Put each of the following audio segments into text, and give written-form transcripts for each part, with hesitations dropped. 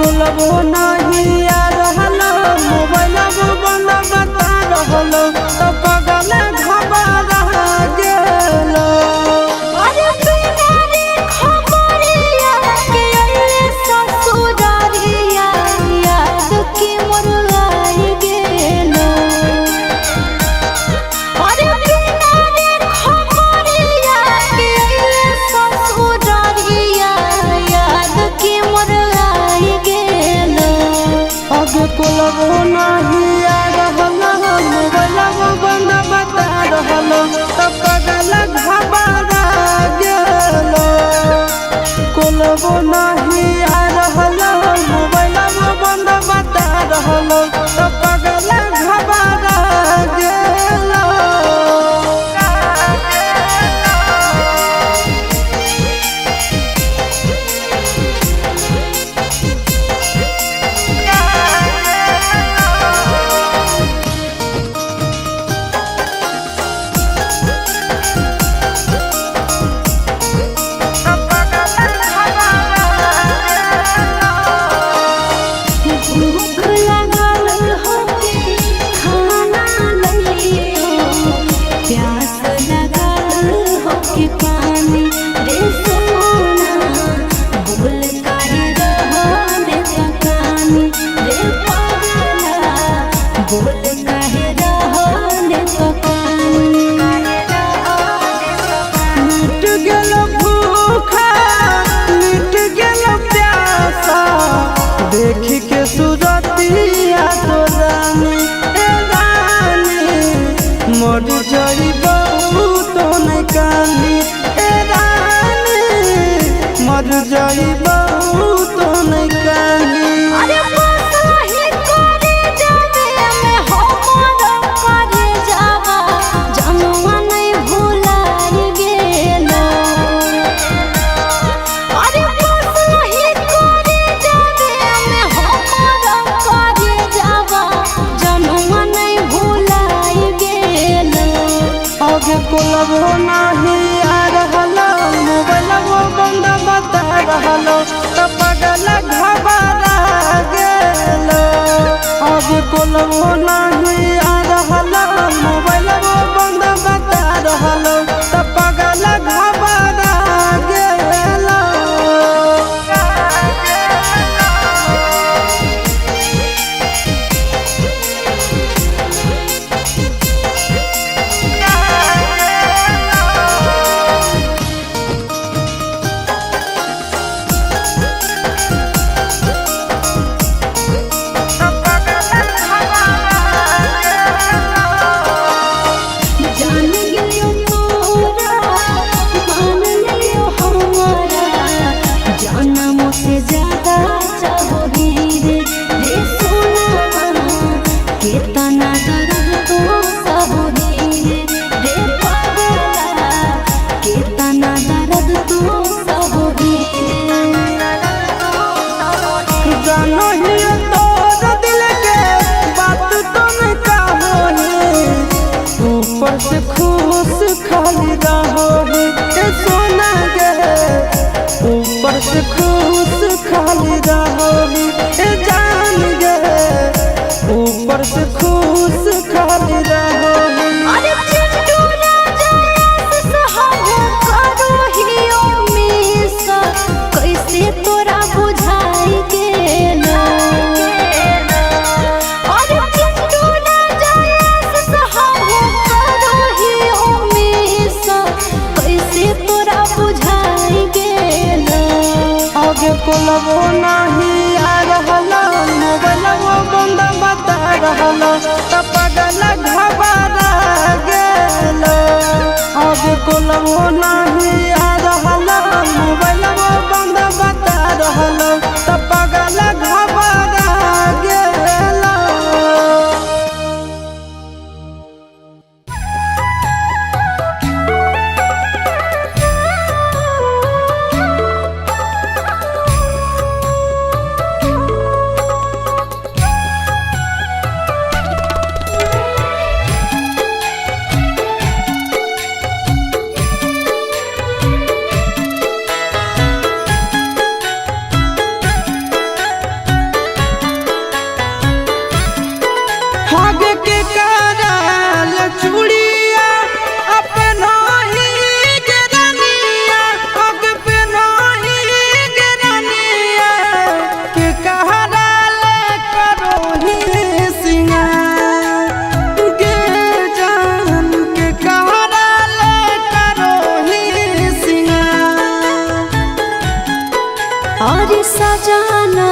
कोलबो नहीं आ रहल मोबाइल बंद बता रहल तो पगल घबरा गेल। अरे बिना रे खबरिया के अइले ससुरारिया याद के मोर आई गेलो। अरे बिना रे खबरिया के अइले ससुरारिया याद के मोर आई गेलो। आगे कोलबो नहीं आ रहल मोबाइल बंद बता रहल तो पगल घबरा गेल। कोलबो नहीं आ रहल मोबाइल बंद बता रहल तो पगल घबरा गेल। भूख लागल होके खाना लइयो, प्यास लागल होके पानी रे सोना, बोल काहे रहले पकानी रे पगला, बोल काहे रहले पकानी। मिट गेल भूखा मिट गेल प्यासा देख के सूरतिया तो रानी ए रानी मर जई बहुत कानी ए रानी मर जई बहुत कानी। अरे बसही करे जावे में हमर करे जावा, जनुआ नहीं भुलाई गेलो। अरे बसही करे जावे में हमर करे जावा, जनुआ नहीं भुलाई गेलो। आगे कोलबो नहीं आ रहल मोबाइल बंद बता रहल तो पगल घबरा गेल। आगे कोलबो नहीं आ रहल मोबाइल बंद बता रहल तो पगल घबरा गेल। जान गेलियो तोरा मान लियो हमारा, जानमो से ज्यादा चाहोगी रे रे सोना, केतना दर्द तो सहोगी रे रे पगला, केतना दर्द तो सहोगी रे। जानो ही तोर दिल के बात तुम कहो ऊपर से खुश खाली रहो ए सोना गे ऊपर से खुश खाली रहो ए जान गे ऊपर से खुश खाली रहो। अरे चिंटू राजा सहाबो करो हियो मिस, कैसे तोरा बुझाई गेलो। अरे चिंटू राजा सहाबो करो हियो मिस, कैसे तोरा बुझाई गेलो। आगे कोलबो नहीं आ रहल मोबाइल बंद बता रहल तो पगल घबरा गेल। आगे कोलबो नहीं आ रहल मोबाइल बंद बता रहल तो पगल घबरा गेल। ओ और सजाना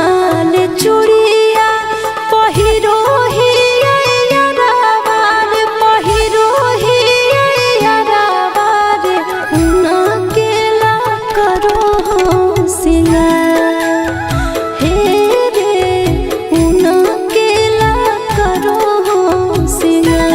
ले चूड़िया पहिरो ही यारावा रे, पहिरो ही यारावा रे, उना केला करो हो सिंगार। हे रे उना केला करो हो सिंगार।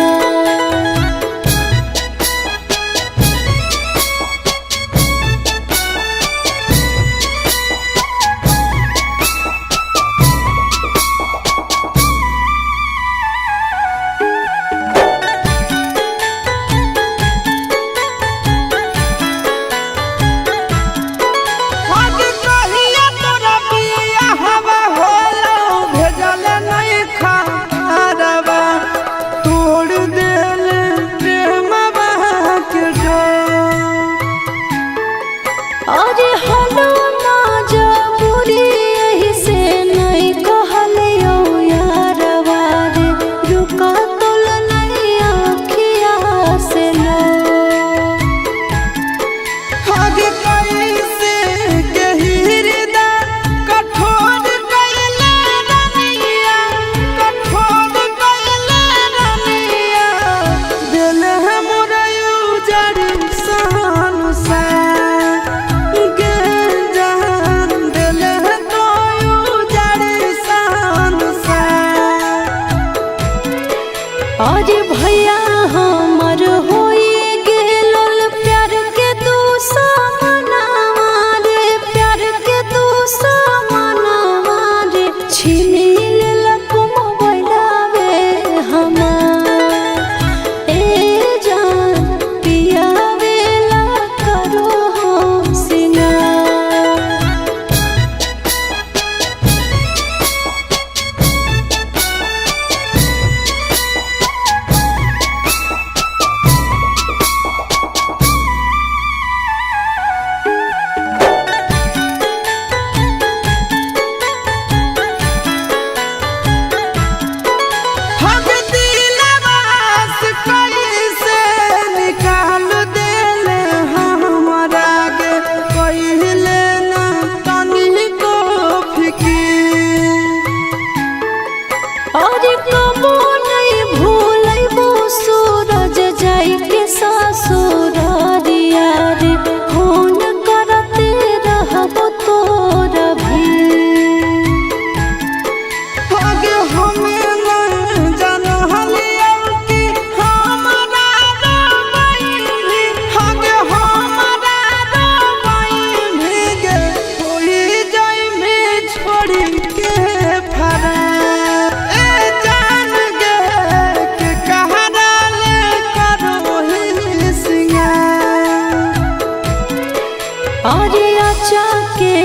आज कहिया तोरा बियाहवा होलो, भेजल नहीं खारवा, तोड़ देल प्रेमवा के डोर। अरे हलो ना जबूरी एही से नहीं कहलियो यारवा रे, रुका तोल नहीं आँखिया से लो। आग कैसे के हृदय कठोर कैले रनिया, कठोर कैले रनिया, दिल है मोर उजड़ सन सा गे जान, दिल है तो उजड़ सन सा। अरे भैया हमर होई गेलल प्यार के दुश्मनावा रे, प्यार के दुश्मनावा रे, छीन लेलक मोबाइलवे हमार। ए जान पियावेला करो हो सिंगार। हक दिलवा से कैसे निकाल देले हमरा के, कहिले ना तनिको फिकीर। और कबो नहीं भूलैबो सूरज जाई के ससुरारिया रे, फोन करते रहबो तोरा भी। हग हमें न जानलियौ कि हमरा रोबैली, हग हमरा रोबैली गे, होई जाइमे छोड़ी के फरार। ए जान गे के कहारा ले करोही सिंगार। अरे आचा के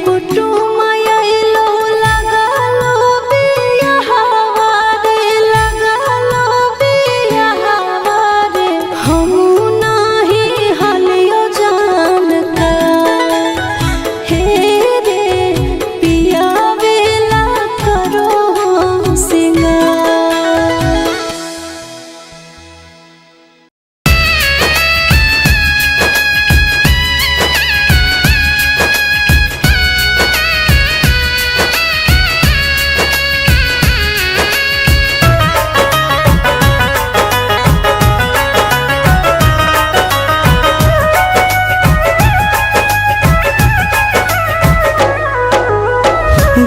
कुटुम आइलो लगालो बियाहवा रे, लगालो बियाहवा रे, हमू नाही हलियो जान का। हे रे पियावेला करो हो सिंगार।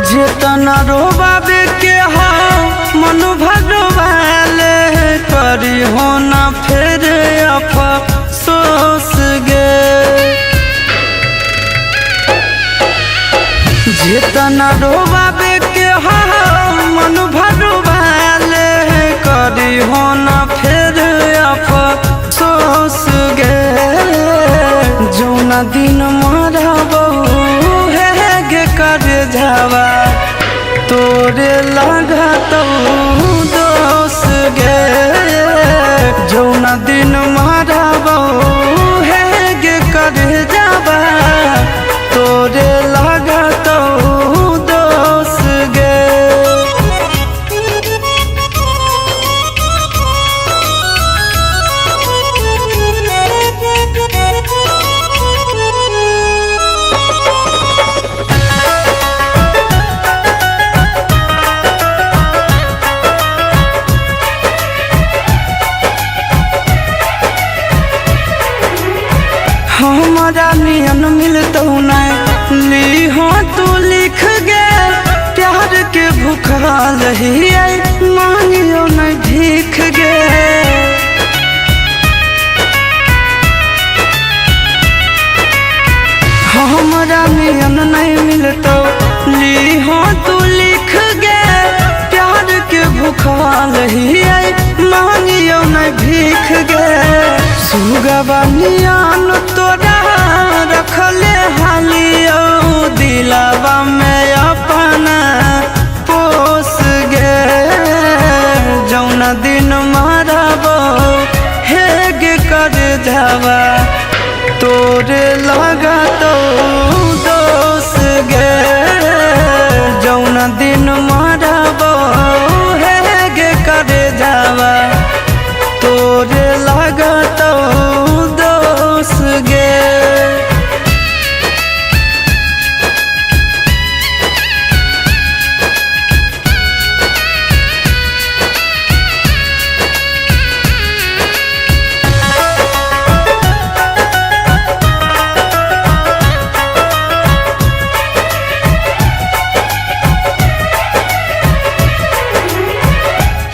जेतना रोबाबे के हा मन भगवाले, करी हो ना फेर अफसोस गे। जेतना रोबाबे के हा मन भगवाले, करी हो ना फेर अफसोस गे। जौना दिन मरबौ हे गे कर जावा, तोरे लागतौ दोस गे। जौना दिन मरबौ हे गे कर जावा, तोरे लागतौ दोस गे। Thank you. हमारा नियन मिलतौ नहीं। ली हो तू लिख गे प्यार के भूखल ही मांगियो नहीं भीख गे। हमरा नियन नहीं मिलतौ, ली हो तू लिख गे प्यार के भूखल ही मांगियो नहीं भीख गे। सुगवा नियन तोरा रखले हालियो दिलावा में अपना पोस गे। जौना दिन मारबो हेग कर जावा तोरे लगा तो दोस गे। जौना दिन मारबो हेग कर जावा तोरे लगा तो दोस गे।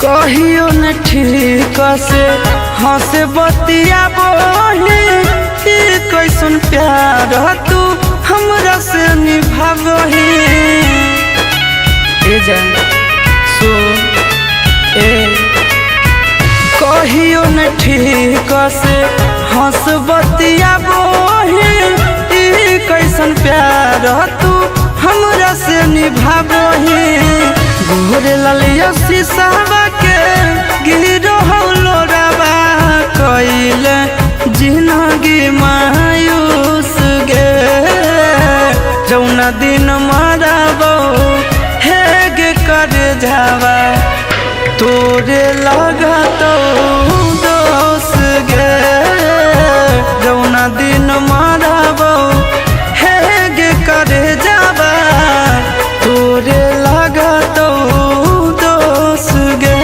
कहियो न ठीक से हंस बतिया बोली कैसन प्यार तू हमरा से निभाबही। ए जान सुन ए कहियो न ठीक से हंस बतिया बोली कैसन प्यार तू हमरा से निभाबही। गोरे ललिया शीशावा के गिरो लोरावा कइले जिनगी मायूस गे। जौना दिन मारबो हेग कर जावा तोरे लगा तो दोस गे। जौना दिन मारबो हेग कर जावा तोरे लगा तो दोस गे।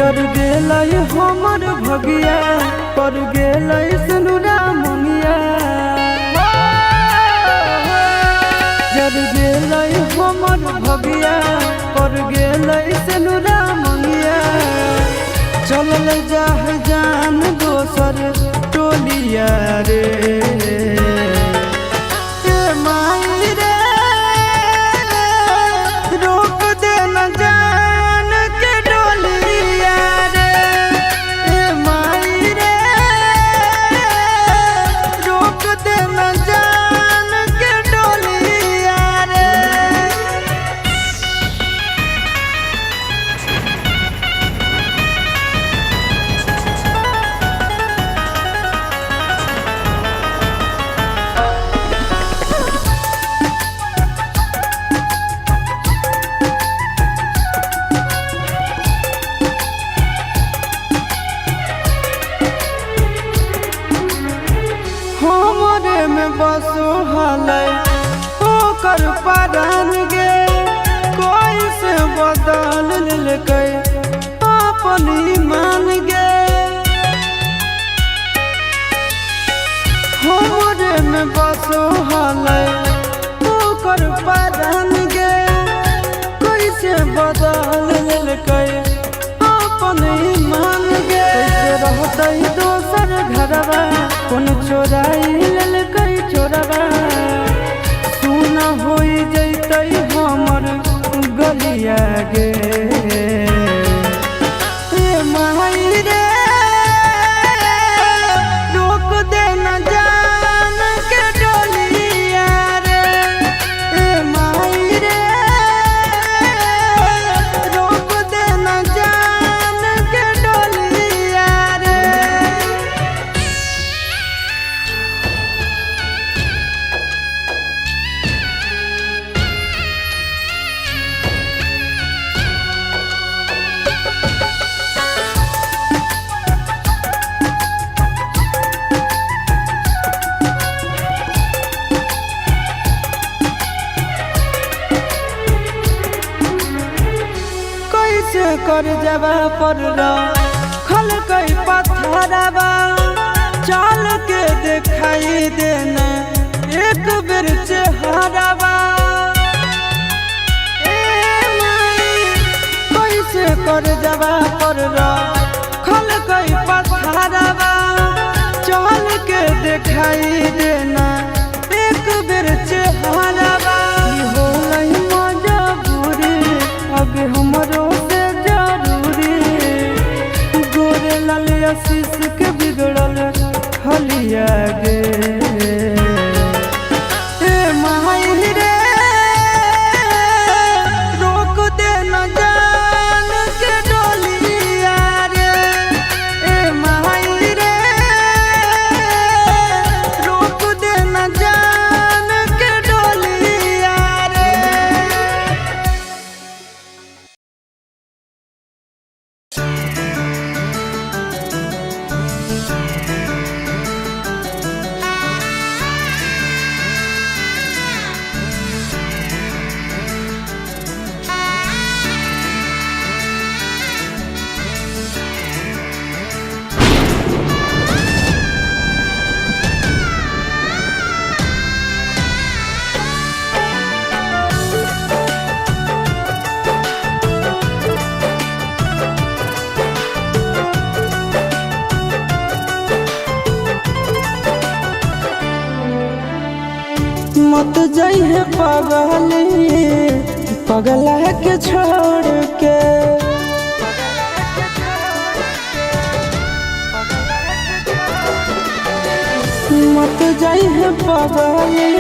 जर गेलै हमर भगिया, पर गेलै सिनुरा मुनिया। जर गेलै हमर भगिया, पर गेलै सिनुरा मुनिया। चलल जाह जान दोसर टोलिया रे, ए माई रे, रोक दे न जान के डोलिया रे, ए माई रे, रोक दे न जान के डोलिया रे। हमरे में बसो हलै ओकर परान गे, कोई से बदल लेलकै अपन ईमान गे। हमरे में बसो हलै ओकर परान गे, कोई से बदल लेलकै अपन ईमान गे। कैसे रहतै दोसर घरवा, कोन चोराई लेलकै चोरवा, सुन होई जैतै हमर गलिया गे, ए माई रे, रोक दे न जान के डोलिया रे, ए माई रे, रोक दे न जान के डोलिया रे। कैसे कर जबा पर खल कई पत्थरवा, चाल के दिखाई देना एक बेर चेहरावा। ए माई, कैसे कर जबा पर खल कई पत्थरवा, चाल के दिखाई देना एक बेर चेहरावा। ई होलै मजबूरी अब हमरो से जरूरी, गोरे लाल आशीष के बिगड़ल हलिया गे, ए माई रे, रोक दे न जान के डोलिया रे, ए माई रे, रोक दे न जान के डोलिया रे। मत जइहे पगली पगला के छोड़ के, मत जइहे पगली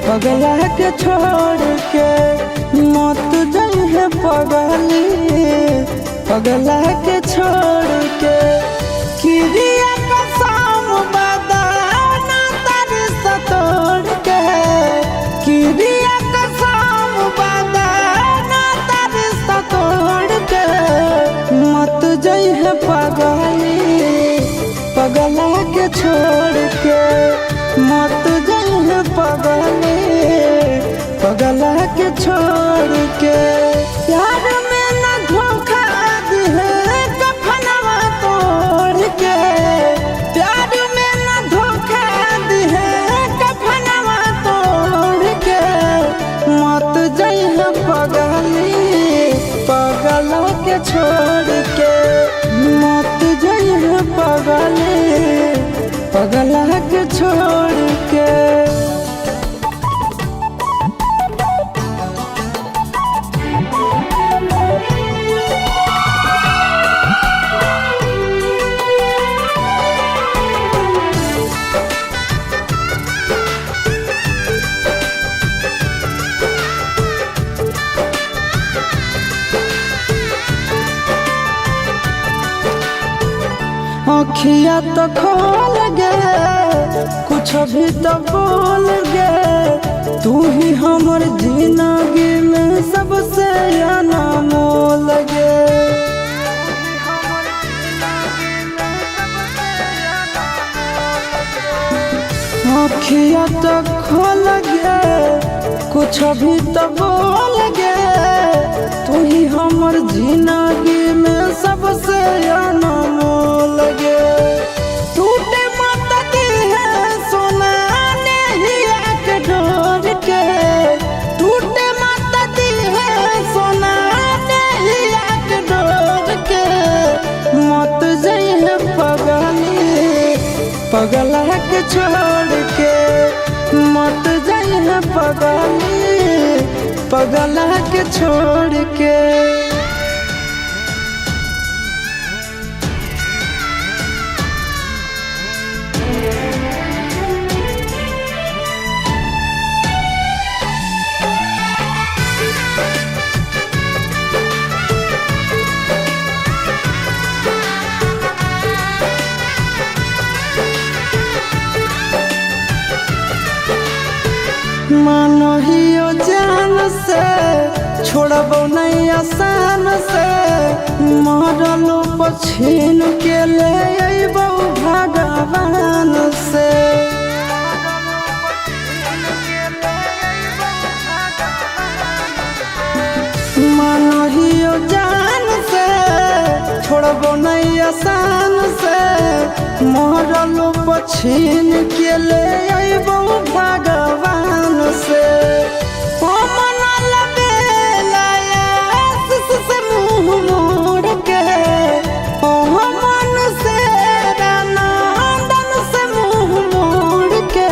पगला के छोड़ के, मत जइहे पगली पगला के छोड़ के। किरिया कसम बदाना तारी सतोड़ के, किरिया कसम बदाना तारी सतोड़ के, मत जइहे पगली पगला के छोड़ के, मत जइहे पगली पगला के छोड़ के। प्यार में न धोखा दिहे जइह पगली पगला के छोड़ के, मत जइह पगली पगला के छोड़ के। अखिया तो खोल गे, कुछ भी तो बोल गे, तू ही हमर जिंदगी में सबसे अनमोल गे। अखिया तो खोल गे, कुछ भी तो बोल गे, तू ही हमर जिंदगी में सबसे अनमोल गे। टूटे मत दी है सोना नहिया के डोर के, टूटे मत दी है सोना नहिया के डोर के, मत जइह पगली पगला के छोड़ के, मत जइह पगली पगला के छोड़ के। मानो हियो जान से छोड़बो नहीं आसान से, मरलो पछीन के ले अइबो भगवान से। मानो हियो जान से छोड़बो नहीं आसान से, मरलो पछीन के ले अइबो भगवान से। ओ मन लबेला आस से मुँह मोड़ के, ओ मन से नंदन से मुँह मोड़ के,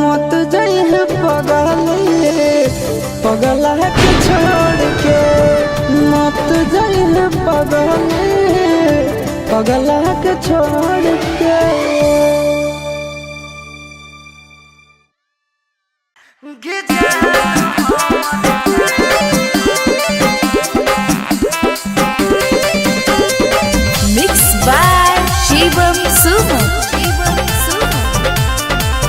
मत जइह पगली पगला के छोड़ के, मत जइह पगली पगला के छोड़ के। Mix by Shivam Suman. Shivam Suman.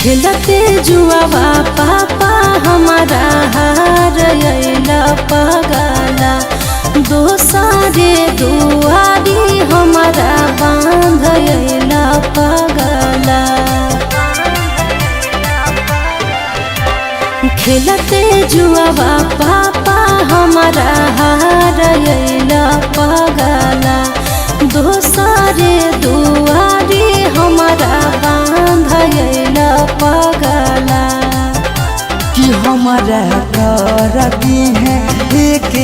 खेलते जुआवा पापा हमारा हार अइला पगला, दोसरे दुआरी हमारा बांध अइला पगला। खेलते जुआवा पापा हमारा हार अइला पगला, दोसरे दुआरी हमारा बांध अइला पगला। कि हमारा कर दी है एक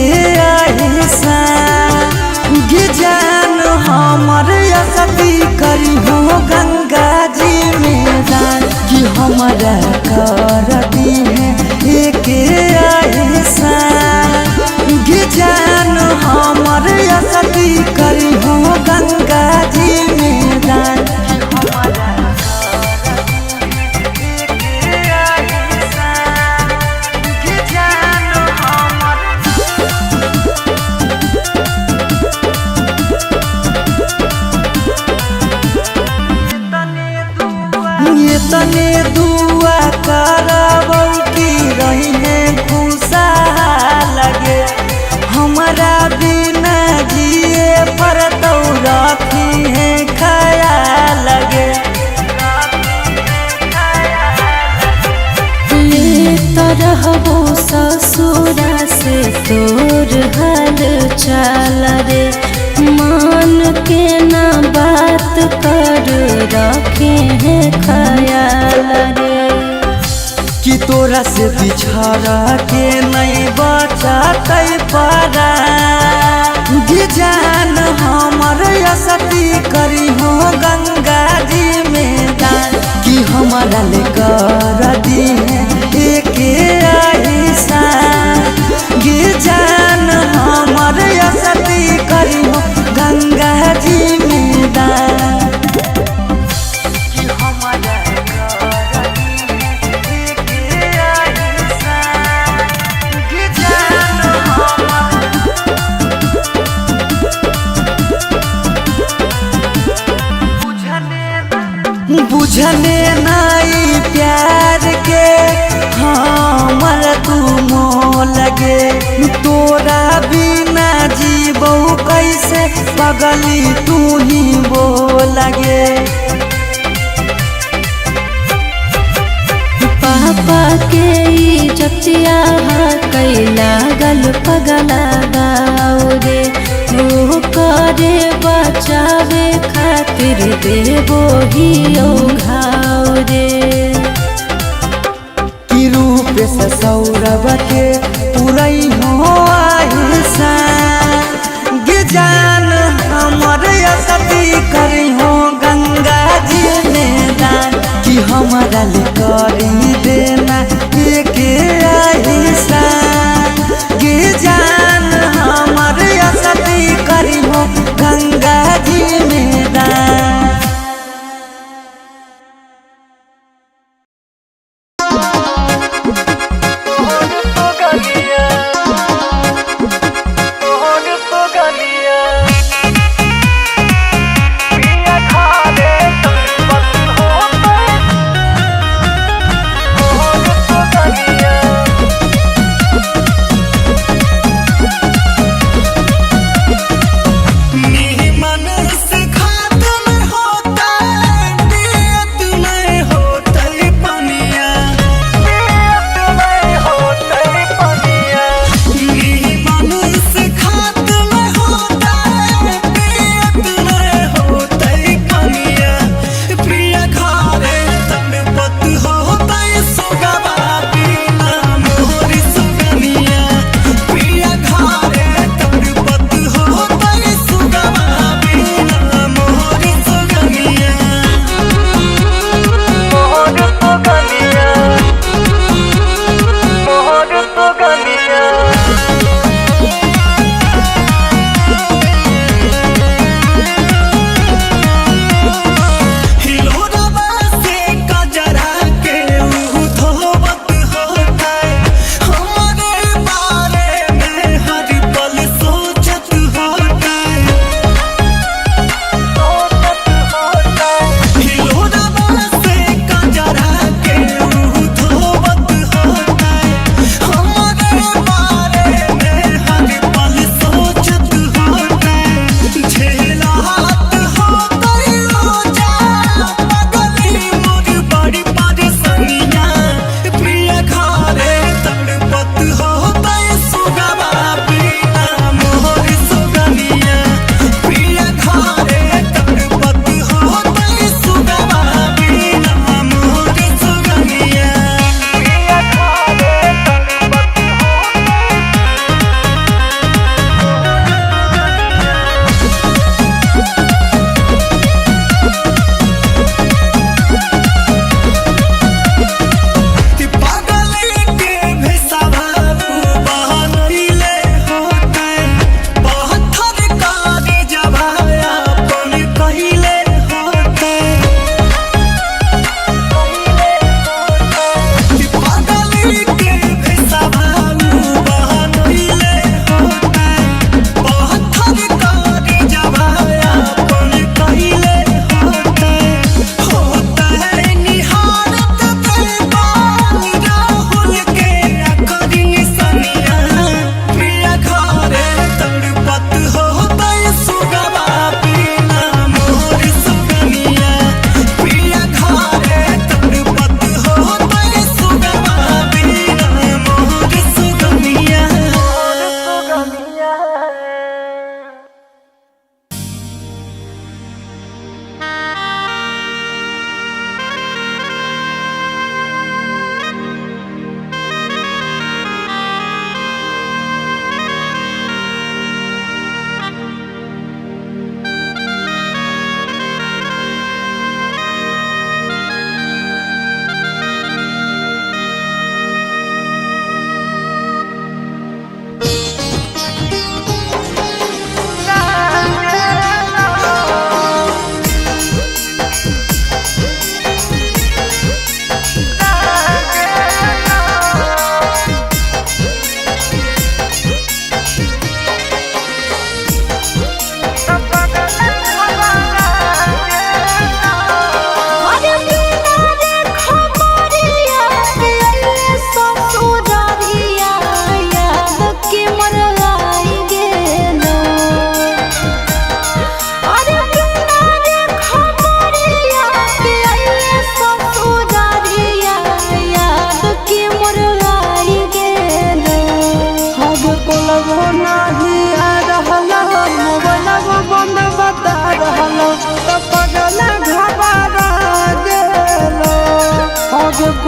जान हमर सती करी हो गंगा जी में दान, कि हमारा कर दी है एक जान हमर सती करी हो गंगा जी में दान। ये तने दुआ करबौ की रही खुशहाल लगे, हमारा बिना जिए पर तो रखी है ख्याल लगे। ले रहबो ससुरा से तोर हाल चाल रे, मान के के ना बात कर रखे हैं ख्याल रे। कि तोरा से बिछड़ के नहीं बचतै परा गे जान हमर असती करी हो गंगा जी में दान। कि हमारा ले कर दी एक एहसान गे जान हमर असती करी हो गंगा जी में दान। कि हमारा कर दी एक एहसान गे जान हमर बुझने नाई प्यार के हमर तू मोह लगे। तोरा बिना जीबौ कैसे पगली तू ही बो लगे। पापा के इज्जतिया कैला गल पगला गाओ रे। वो करे बचावे खातिर देबो ही घाव रे। कि रूप से सौरभ के पुरई हो आहिसान गे जान हमर असती करी हो गंगा जी में दान। कि हमारा ले करी देना एक आहिसान गे जान हमर असती करी हो गंगा जी में दान।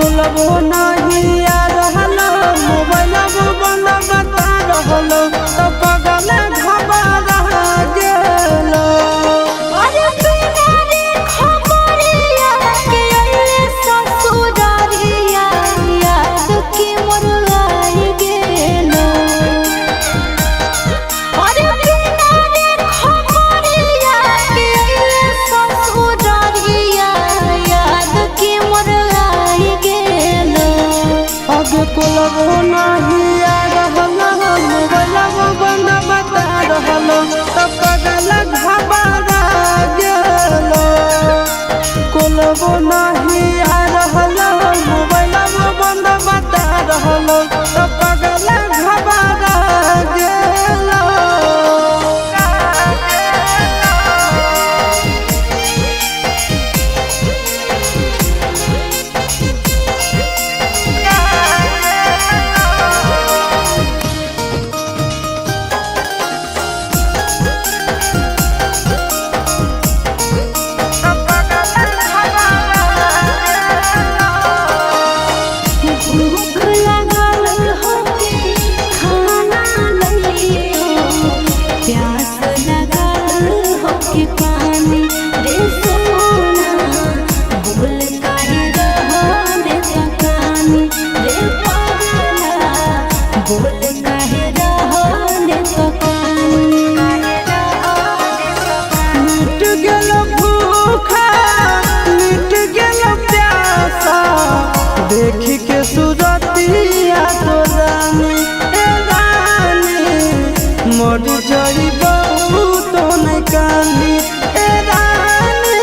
कोलबो नहीं आ रहल, मोबाइल बंद बता रहल, तो पगल घबरा गेलो। अरे बिना रे खबरिया के अइले ससुरारिया, याद के मोर आई गेलो। अरे बिना रे खबरिया के अइले ससुरारिया, याद के मोर आई गेलो। अब कोलबो नहीं आ रहल, मोबाइल बंद बता रहल, तो पगल घबरा गेलो। कोलबो नहीं आ रहल, मोबाइल बंद बता रहल, तो पगल घबरा गेलो। भूख लागल होके खाना लइयो, प्यास लागल होके पानी रे सोना, भूल काहे रहले पकानी रे पगला, भूल काहे रहले पकानी। मिट गेल भूखा, मिट गेल प्यासा, देखी के सूरतिया तो रानी, ए रानी, मर जई बहुत नहीं कानी, ए रानी,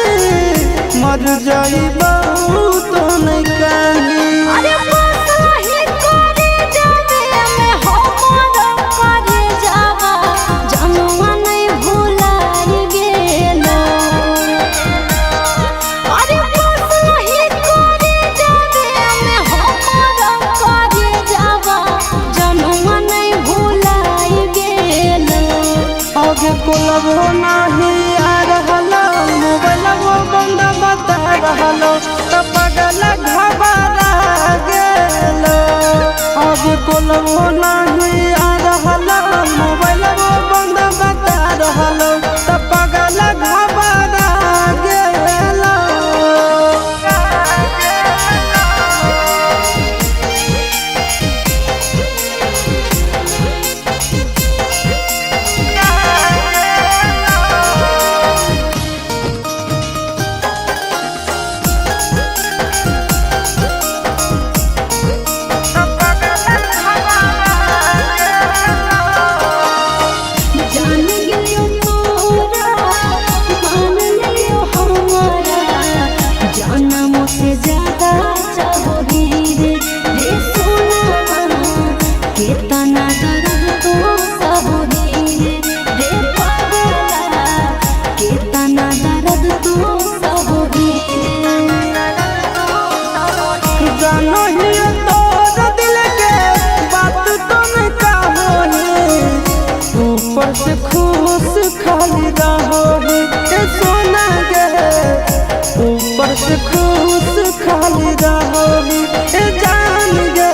मर जई बहुत नहीं कानी। अरे बस ही करे जावे में हमर करे जावा, जनुआ नहीं भुलाई गेलो। अरे बस ही करे जावे में हमर करे जावा, जनुआ नहीं भुलाई गेलो। आगे कोलबो नहीं आ रहल, मोबाइल बंद बता रहल, तो पगल घबरा गेलो। आगे कोलबो नहीं आ रहल, मोबाइल बंद बता रहल, तो पगल घबरा गेलो। जान गेलियो तोरा, मान लियो हमारा, जानमो से ज्यादा चाहोगी रे रे सोना, केतना दर्द तो सहोगी रे रे पगला, केतना दर्द तो सहोगी रे। जानो ही तोर दिल के बात तुम कहो, ऊपर से खुश खाली रहो ए सोना गे, ऊपर से खुश खाली रहो ए जान गे,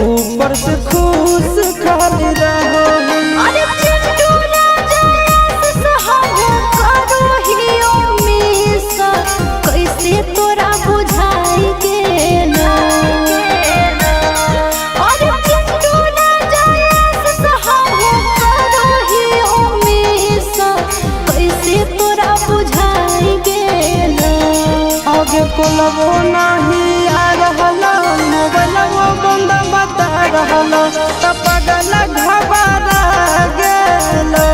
ऊपर से खुश खाली रहो। अरे चिंटू राजा हम करो हियो मिस, कैसे तोरा बुझाई गेलो। अरे चिंटू राजा हम करो हियो मिस, कैसे तोरा बुझाई गेलो। आगे कोलबो नहीं आ रहल, मोबाइल बंद बता रहल, तो पगल घबरा गेलो।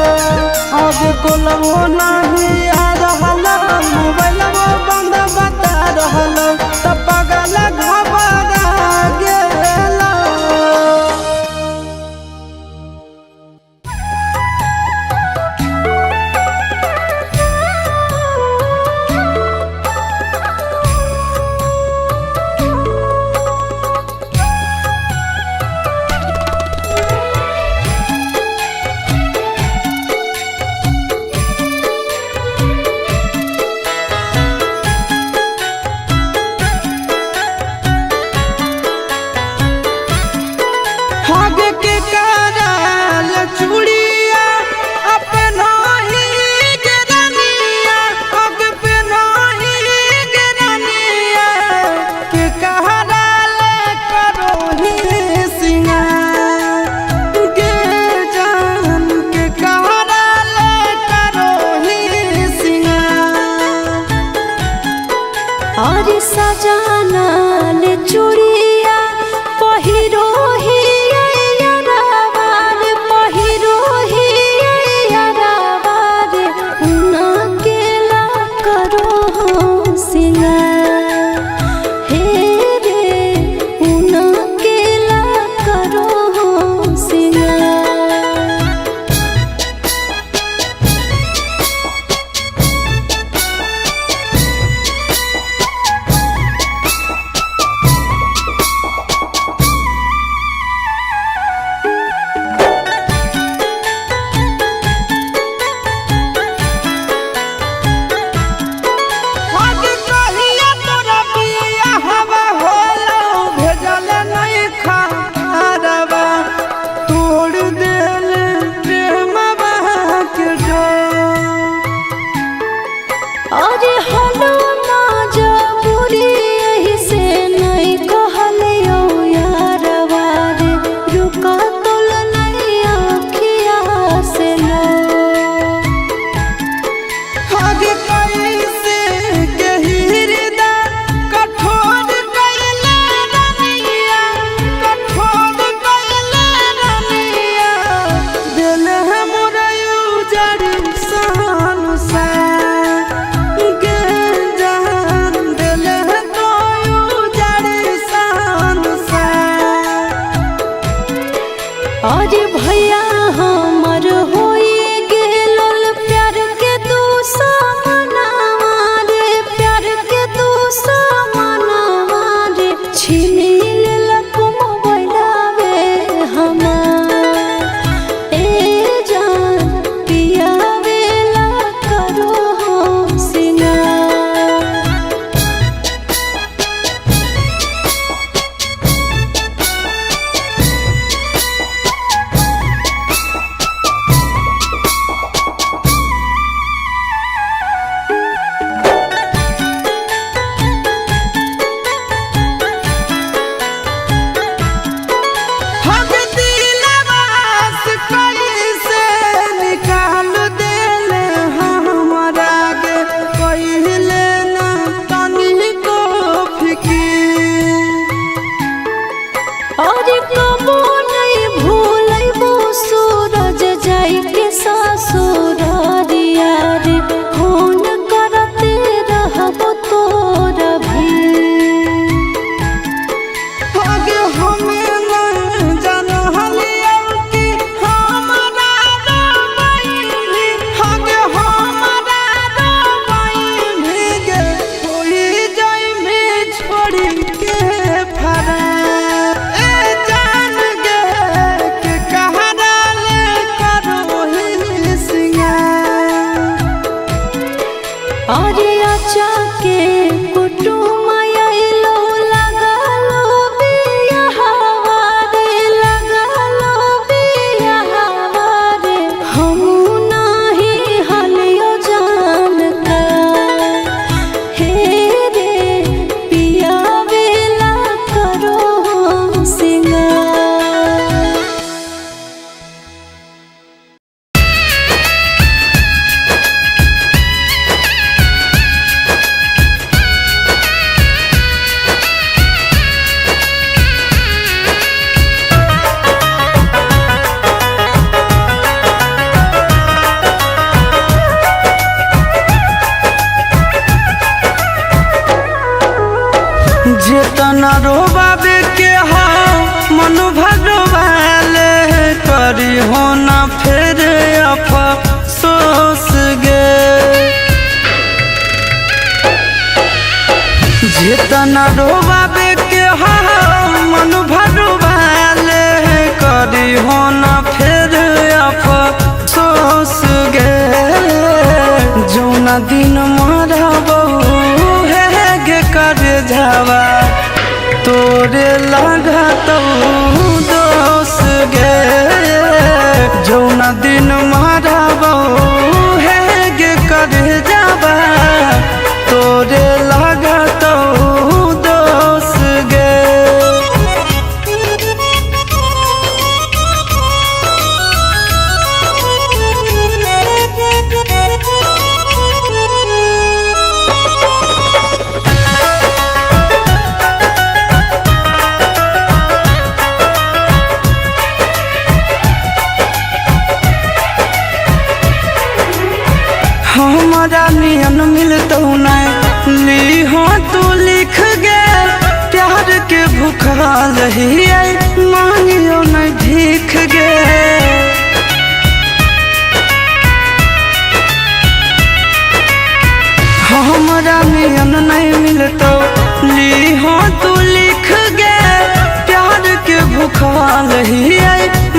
आगे कोलबो नहीं आ रहल, मोबाइल बंद बता रहल, तो पगल घबरा गेलो। Thank सजाना ले चूड़िया पहिरो ही यारावा रे, पहिरो ही यारावा रे, उना केला करो हो सिंगार। हे रे उना केला करो हो सिंगार। आज कहिया तोरा बियाहवा होलो, भेजल नहीं खारवा, तोड़ देल प्रेमवा के डोर। अरे हलो ना जबूरी एही से नहीं कहलियो यारवा रे, रुका तोल नहीं आँखिया से लो। आज कैसे के हृदय कठोर कैले रनिया, कठोर कैले रनिया, दिल है मोर उजड़ सन सा गे जान, दिल है तो उजड़ सन सा। अरे भैया हमर होई गेलल प्यार के तू सामनावा रे, प्यार के तू सामनावा रे, छीन लेलक मोबाइलवे हमार। ए जान पियावेला करो हो सिंगार। हम दिलवा से कैसे निकाल देले हमरा के, कहिले ना तनिको फिकीर। अरे कबो नहीं भूलैबो सूरज जाई के ससुरारिया रे, फोन करते रहबो तोरा भी। आगे हमें न जानलियौ कि हमरा रोबैली, आगे हमरा रोबैली गे, होई जाइमे छोड़ी के फरार। ए जान गे के कहारा ले करोही सिंगार। अरे आचा के कुटुम आइलो लगालो बियाहवा रे, लगालो बियाहवा रे, हमू नाही हलियो जान का। हे रे पियावेला करो हो सिंगार। जेतना रोबाबे के हा मन भगवाले, करी हो ना फेर अफसोस गे। जेतना रोबाबे के हा मन भगवाले, करी हो ना फेर अफसोस गे। जौना दिन मरबौ हे गे कर जावा, तोरे लागतौ दोस गे। जौना दिन मरबौ हे गे कर जावा, तोरे लागतौ दोस गे। Thank you. भूखल ही मांगियो न भीख गे। हमरा नियन नहीं मिलतो ली हो तू लिख गे। प्यार के भूखल ही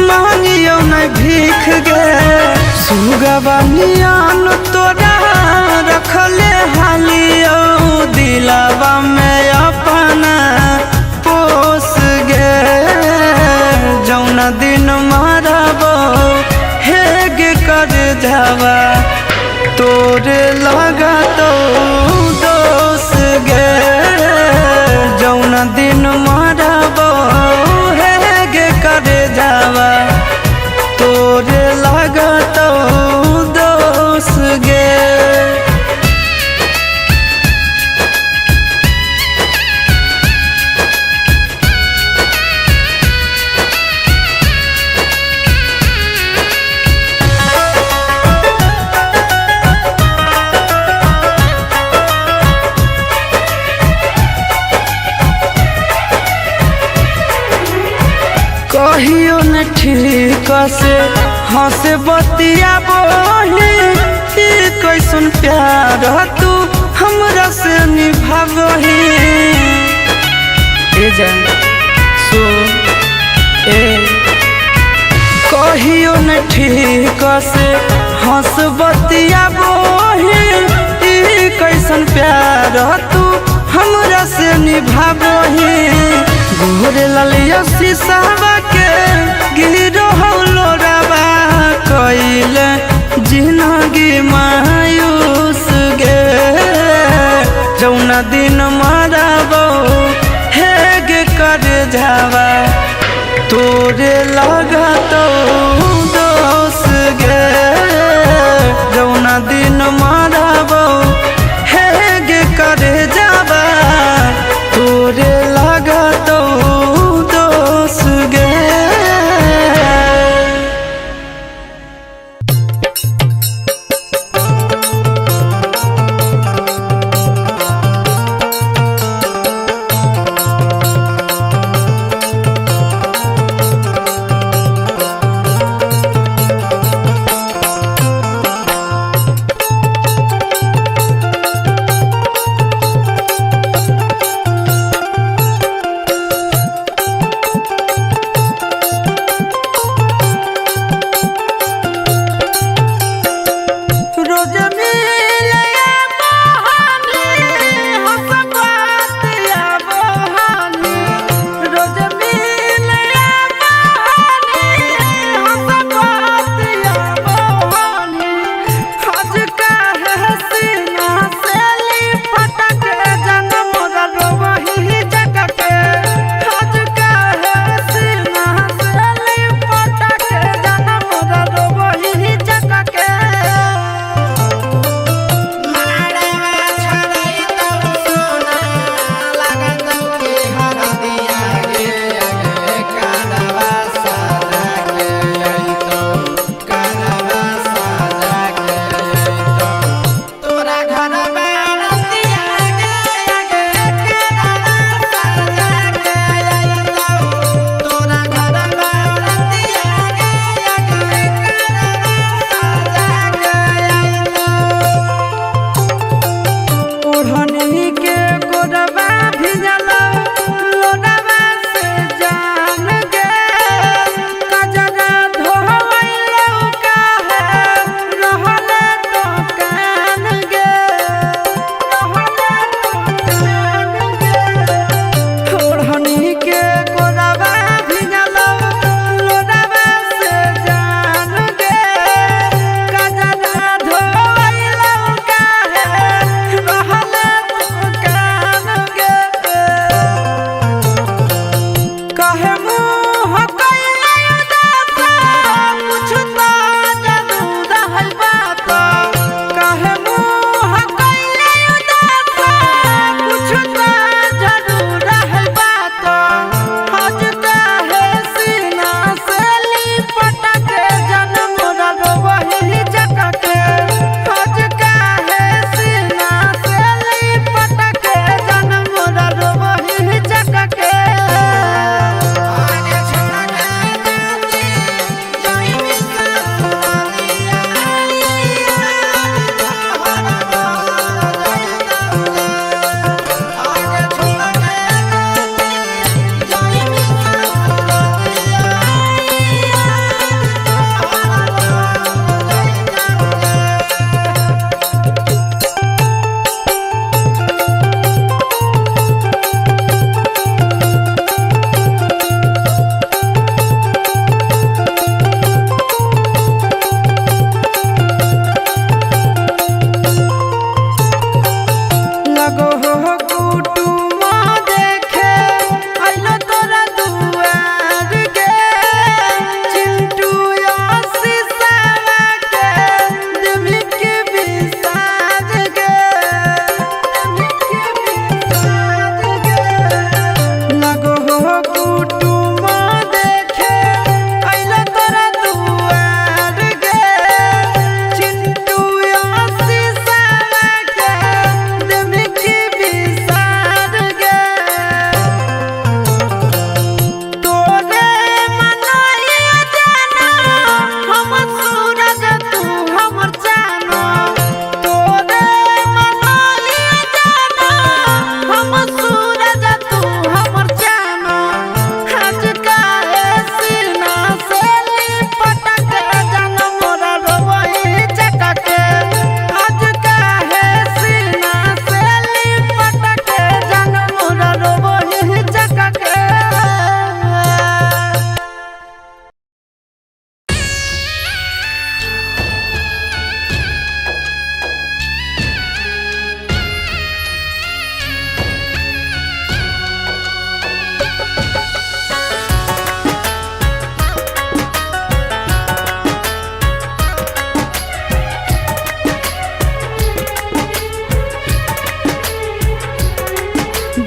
मांगियो न भीख गे। सुगवा नियन तोरा रखले हालियो दिलावा में अपना पोस गे। जौना दिन मारबो हेग कर जावा तोरे लगा तो दोस गे। जौना दिन मारबो हेग कर जावा तोरे लगा तो दोस गे। कहियो न ठीक से हंस बतिया बोली कैसन प्यार तू हमरा से निभावही। ए जान सो ए कहियो न ठीक से हंस बतिया बोली कैसन प्यार तू हमरा से निभावही। गोरे ललिया शीशावा के गिरो लोरावा कइले जिनगी मायूस गे। जौना दिन मारबो हेग कर जावा तोरे लगा तो दोस गे। जौना दिन मारबो हेग कर जावा तोरे लगा तो दोस गे।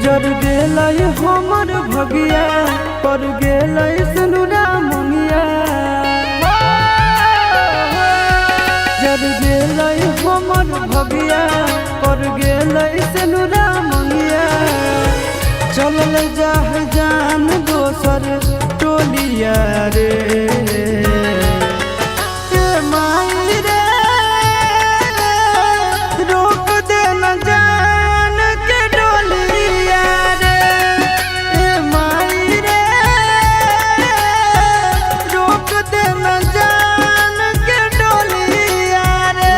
जर गेलै हमर भगिया, पर गेलै सुनुरा मुंगिया। जर गेलै हमर भगिया, पर गेलै सुनुरा मुंगिया। चलल जाह जान दोसर टोलिया रे। ए माई रे, रोक दे न जान के डोलिया रे। ए माई रे, रोक दे न जान के डोलिया रे।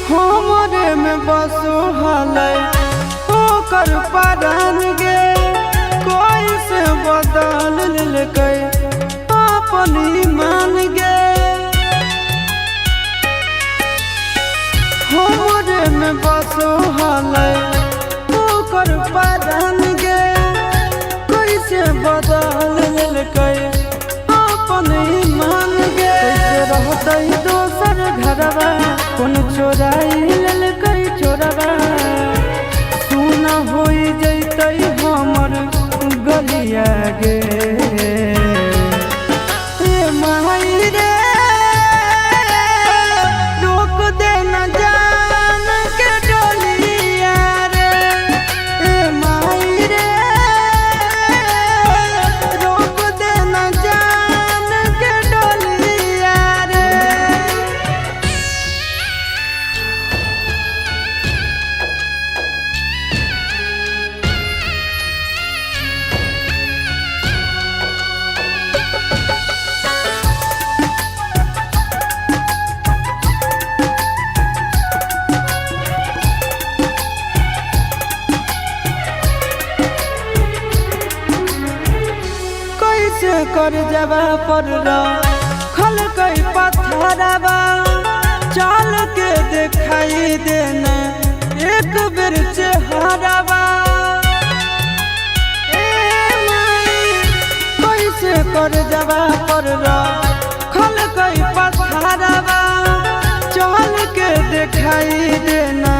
हमरे में बसो हलै ओकर परान गे, कोई से बदल लेलकै अपन ईमान गे। हमरे में बसो हलै ओकर परान गे, कोई से बदल लेलकै अपन ईमान गे। कैसे रहतै दोसर घरवा, कोन चोराई लेलकै चोरवा। सुना होई जैतै हमर गलिया गे। ए माई रे, रोक दे न जान के डोलिया रे। ए माई रे, रोक दे न जान के डोलिया रे। कैसे कर जबा पर खल कई पत्थरवा, चाल के दिखाई देना एक बेर चेहरावा। ए माई, कैसे कर जबा पर खल कई पत्थरवा, चाल के दिखाई देना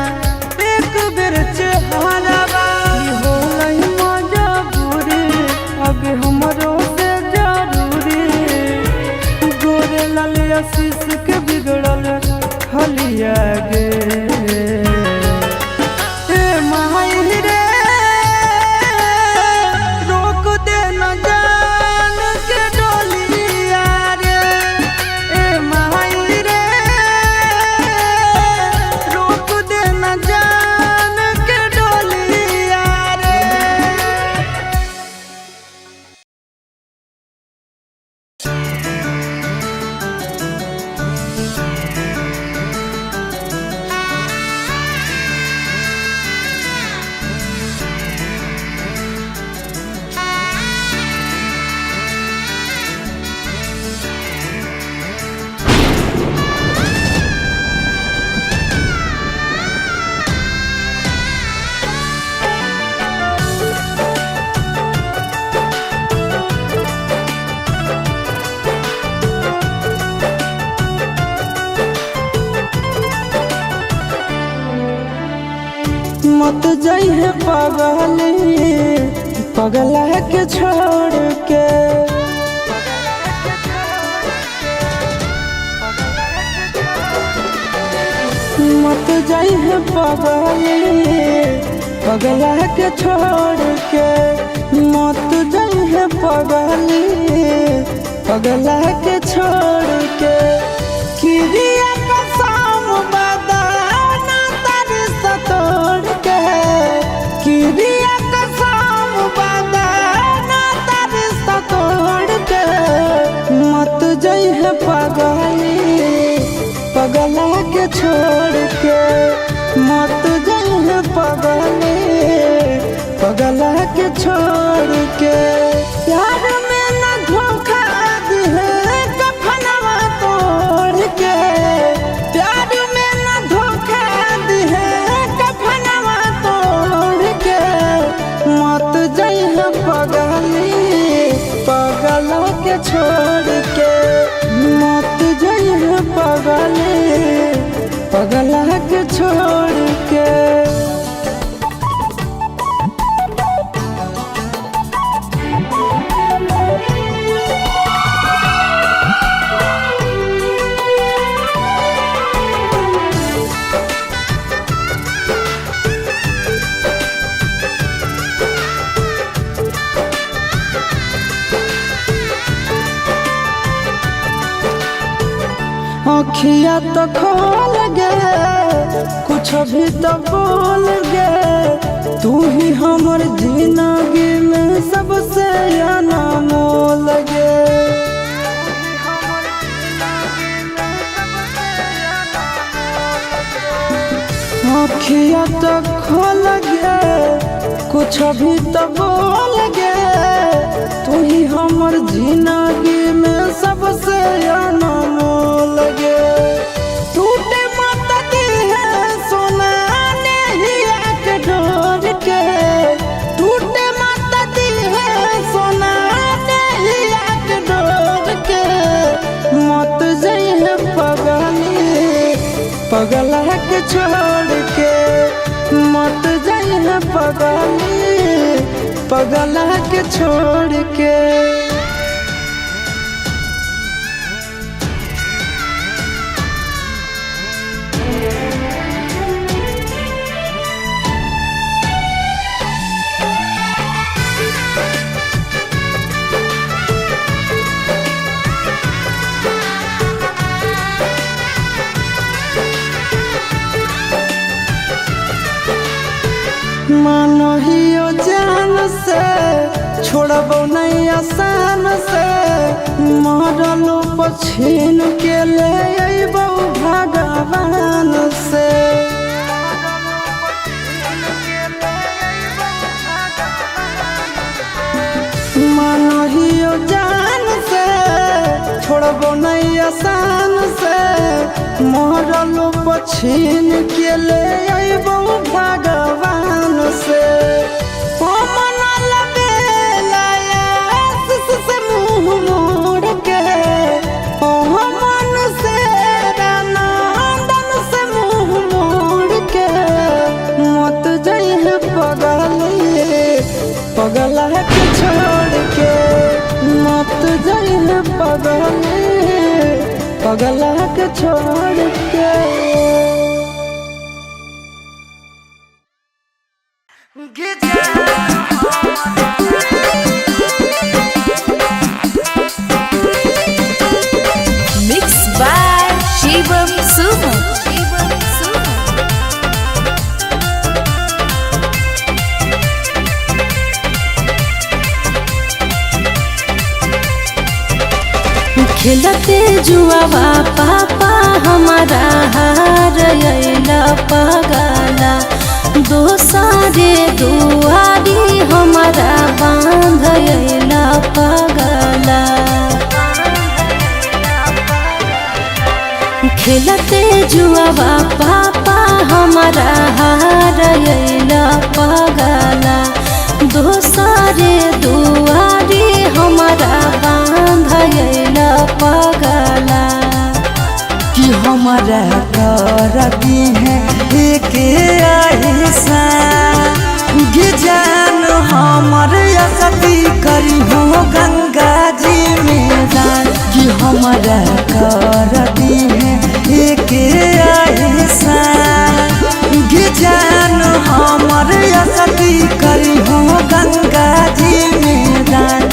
एक बेर चेहरावा। ई होलै मजबूरी, अब हमरो से जरूरी। गोरे लाल आशीष के बिगड़ल हलिया गे। ए माई रे, रोक दे न जान के डोलिया रे। ए माई रे, रोक दे न जान के डोलिया रे। मत जइहे पगली, पगला के छोड़ के। मत जइहे पगली, पगला के छोड़ के। मत जइहे पगली, पगला के छोड़ के। किरिया कसम बदाना तर तोड़ के, किरिया कसम बदाना तर तोड़ के। मत जइहे पगली, पगला के छोड़ के। मत जइहे पगली, पगला के छोड़ के। प्यार में न धोखा दिहे के छोड़ के। मत जइहे पगले पगला के छोड़ के। अखिया तो खोल गे कुछ भी तो बोल गे, तू ही हमर जिंदगी में सबसे अनमोल गे। अखिया तो खोल गे कुछ भी तो बोल गे, तू ही हमर जिंदगी में सबसे अनमोल गे। टूटे मत है सोना नहिया के डोर के, टूटे मत है सोना नहिया के डोर के। मत जइहे पगली पगला के छोड़ के, मत जइहे पगली पगला के छोड़ के। मानो हियो जान से छोड़बो नहीं आसान से, मरलो पछीन के ले अइबो भगवान से। मानो हियो जान से छोड़बो नहीं आसान से, मरलो पछीन के ले अइबो भगवान से। ओ मन लबेला आस से मुँह मोड़ के, ओ मन से नंदन से मुँह मोड़ के। मत जइहे पगली पगला के छोड़ के, मत जइहे पगली पगला के छोड़ के। Mix by Shivam Suman. Shivam Suman. खेलते जुआवा पापा हमारा हार अइला पगला, दोसरे दुआरी हमारा बांध अइला पगला। खेलते जुआवा पापा हमारा हार अइला पगला, दोसरे दुआरी हमारा बांध अइला पगला। कि हमारा कर दी है एक ऐसा जान हमर सती करी हो गंगा जी में दान। कि हमारा कर दी है एक ऐसा जान हमर सती करी हो गंगा जी में दान।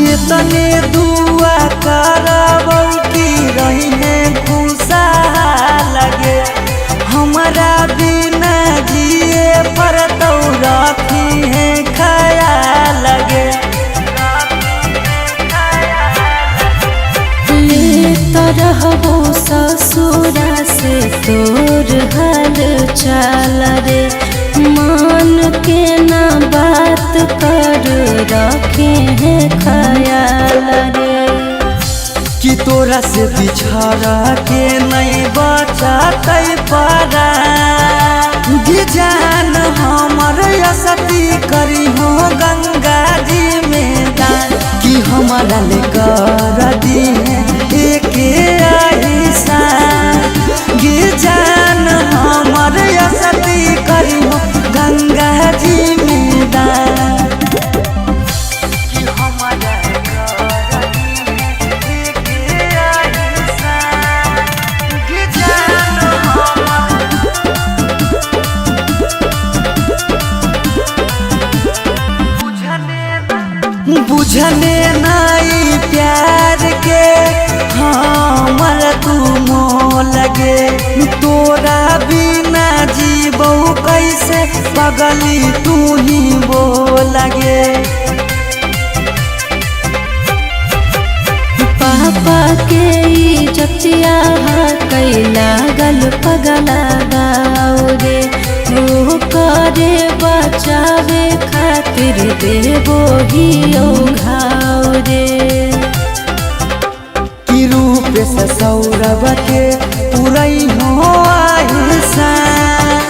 ये तने दुआ करबौ की रहिने खुशा लगे, हमारा बिना जिए पर तो रखी है खया लगे। ले तो रहबो ससुरा से तोर हाल चाल रे, मान के ना बात कर रखे हैं। तोरा से बिछड़ के नहीं बचतै परा। गे जान हमर असती करी हो गंगा जी में दान। कि हमारा ले कर दी एक एहसान। गे जान हमर असती करी हो गंगा जी में दान। कि हमारा कर दी एक एहसान। गे जान हमर बुझने नाई प्यार के हमर तू मोह लगे। तोरा बिना जीबौ कैसे पगली तू ही बो लगे। पापा के इज्जतिया कैला गल पगला रे, ओ करे बचावे खातिर देबो ही ओ घाव रे। कि रूप से सौरभ के पुरई हो आहिसान।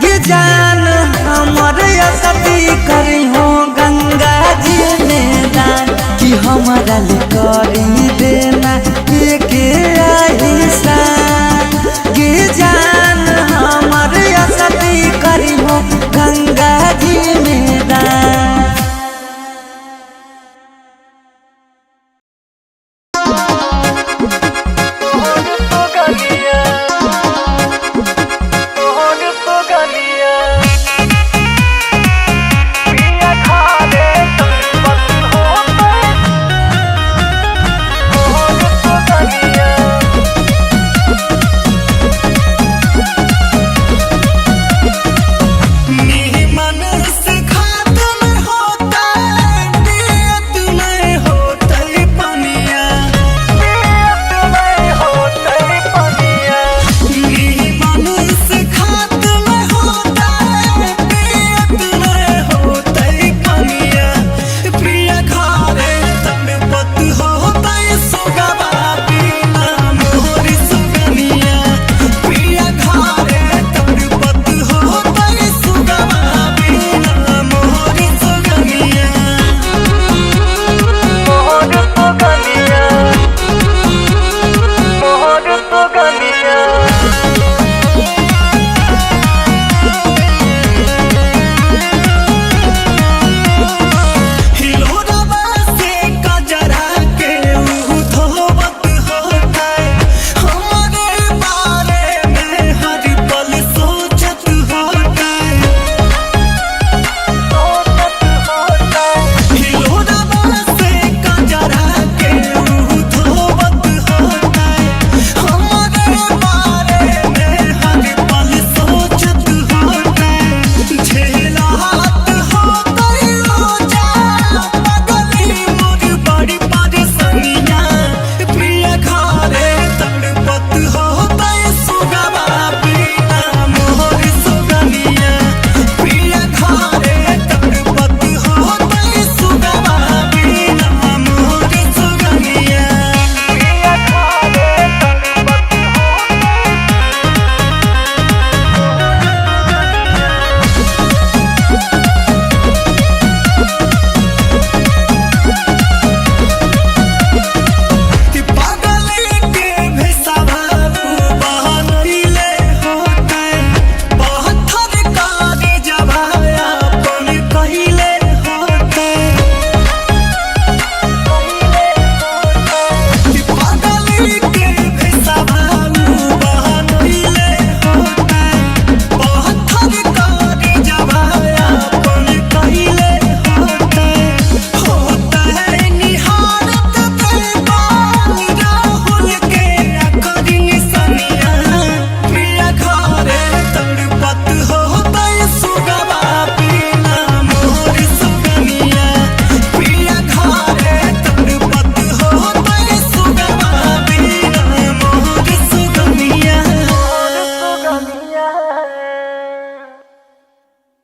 गे जान हमर असती करी हो गंगा जी में दान। कि हमारा ले करी देना।